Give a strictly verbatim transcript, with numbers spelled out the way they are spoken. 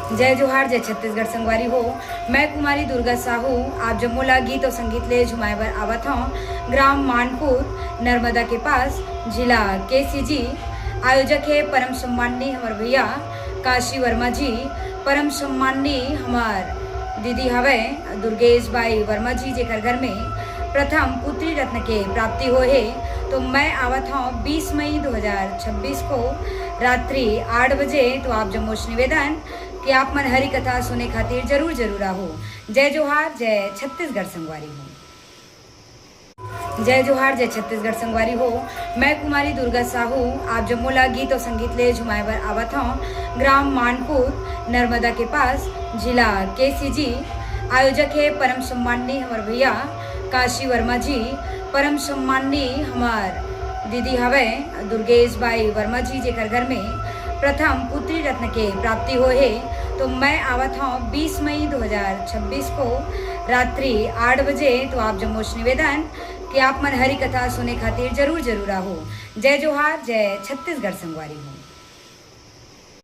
जय जोहार, जय छत्तीसगढ़ संगवारी हो। मैं कुमारी दुर्गा साहू आप जम्मो ला गीत और संगीत ले झुमाए बर आवत हूँ ग्राम मानपुर, नर्मदा के पास, जिला के सी जी। आयोजक है परम सम्माननीय हमर भैया काशी वर्मा जी, परम सम्माननीय हमर दीदी हवे दुर्गेश बाई वर्मा जी, जेकर घर में प्रथम पुत्री रत्न के प्राप्ति होए हे। तो मैं आवत हूँ बीस मई दो हज़ार छब्बीस को रात्रि आठ बजे। तो आप जम्मो से निवेदन कि आप मन हरी कथा सुने खातिर जरूर जरूर आहो। जय जोहार, जय छत्तीसगढ़ संगवारी हो। जय जोहार, जय छत्तीसगढ़ संगवारी हो। मैं कुमारी दुर्गा साहू आप जम्मो ला गीत और संगीत ले झुमाए बर आवत हूँ ग्राम मानपुर, नर्मदा के पास, जिला के सी जी। आयोजक है परम सम्माननीय हमर भैया काशी वर्मा जी, परम सम्माननीय हमर दीदी हवे दुर्गेश बाई वर्मा जी, जेकर घर में प्रथम पुत्री रत्न के प्राप्ति होए हे। तो मैं आवत हूँ बीस मई दो हज़ार छब्बीस को रात्रि आठ बजे। तो आप जम्मो से निवेदन कि आप मन हरी कथा सुने खातिर जरूर जरूर आहो। जय जोहार, जय छत्तीसगढ़ संगवारी हो।